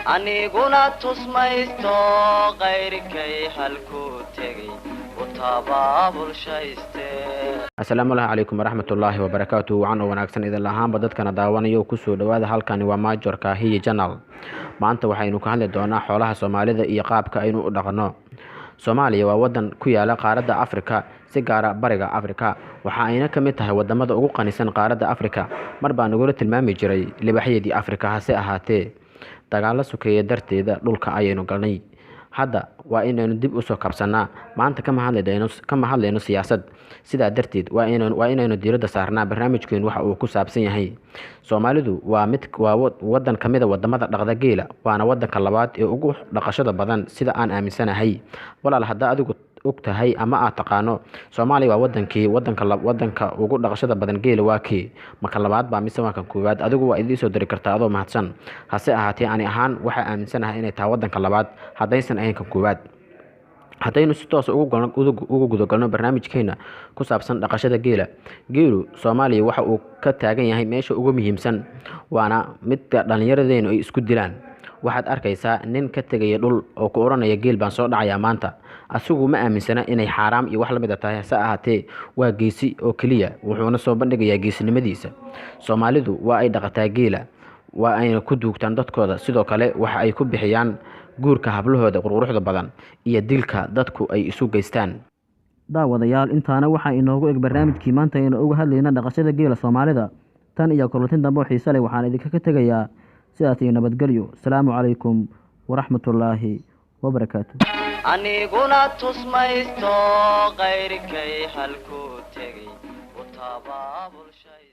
Aniguna tusmaysto qayrkay halkuu tegay u tabaabulshayste. Asalaamu allahi calaykum waraxmatullaahi wabarakaatu. Wacan oo wanaagsan idin lahaanba dadkana daawanayo, kusoo dhawaada. Halkani waa Majorka Hiyi Channel. Maanta waxaynu ka hadli doonaa xoolaha Soomaalida iyo qaabka aynu u dhaqno. Soomaaliya waa wadan ku yaala qaaradda Afrika, si gaara bariga Afrika. Waxa ayna ka mid tahay wadamada ugu qanisan qaaradda Afrika. Mar baa nagula tilmaami jiray libaxyadii Afrika, hase ahaatee dagaalo sokeeye darteeda dhulka ayaynu galnay. Hadda waa inaynu dib usoo kabsanaa. Maanta kama hadlayno siyaasad, sidaa darteed waa inaynu diiradda saarnaa barnaamijkeenu waxa uu ku saabsan yahay. Soomaalidu waa mid waa wadan ka mid a wadamada dhaqda geela, waana wadanka labaad ee ugu dhaqashada badan sida aan aaminsanahay. Walaal, haddaa adigu og tahay ama aad taqaano Soomaaliya waa wadankii wadanka ugu dhaqashada badan geela, waa kii maka labaad baa mise waa kan koowaad? Adigu waa idiin soo diri kartaa adoo mahadsan. Hase ahaatee ani ahaan waxaa aaminsanahay inay tahay wadanka labaad, haddaysan ahayn kan koowaad. Haddaynu si toos ugu gudagalno barnaamijkeena ku saabsan dhaqashada geela, geelu Soomaaliya waxa uu ka taagan yahay meesha ugu muhiimsan, waana midka dhallinyaradeenu ay isku dilaan. Waxaad arkaysaa nin ka tegaya dhul oo ku odhanaya, "Geel baan soo dhacayaa maanta." Asigu ma aaminsana inay xaaraam iyo wax lamid a tahay, hase ahaatee waa geesi oo keliya, wuxuuna soo bandhigayaa geesinimadiisa. Soomaalidu waa ay dhaqataa geela, waa ayna ku duugtaan dadkooda. Sidoo kale waxa ay ku bixiyaan guurka hablahooda qurquruxda badan iyo dilka dadku ay isu geystaan. Daawadayaal, intaana waxaa inoogu eg barnaamijkii maanta aynu uga hadlayna dhaqashada geela Soomaalida. Tan iyo kulantin dambe oo xiise leh, waxaan idinkaga tegayaa sidaas iyo nabadgelyo. Asalaamu calaykum waraxmatullaahi wabarakaatu. Aniguna tusmaysto qayrkay halkuu tegay u tabaabulshay.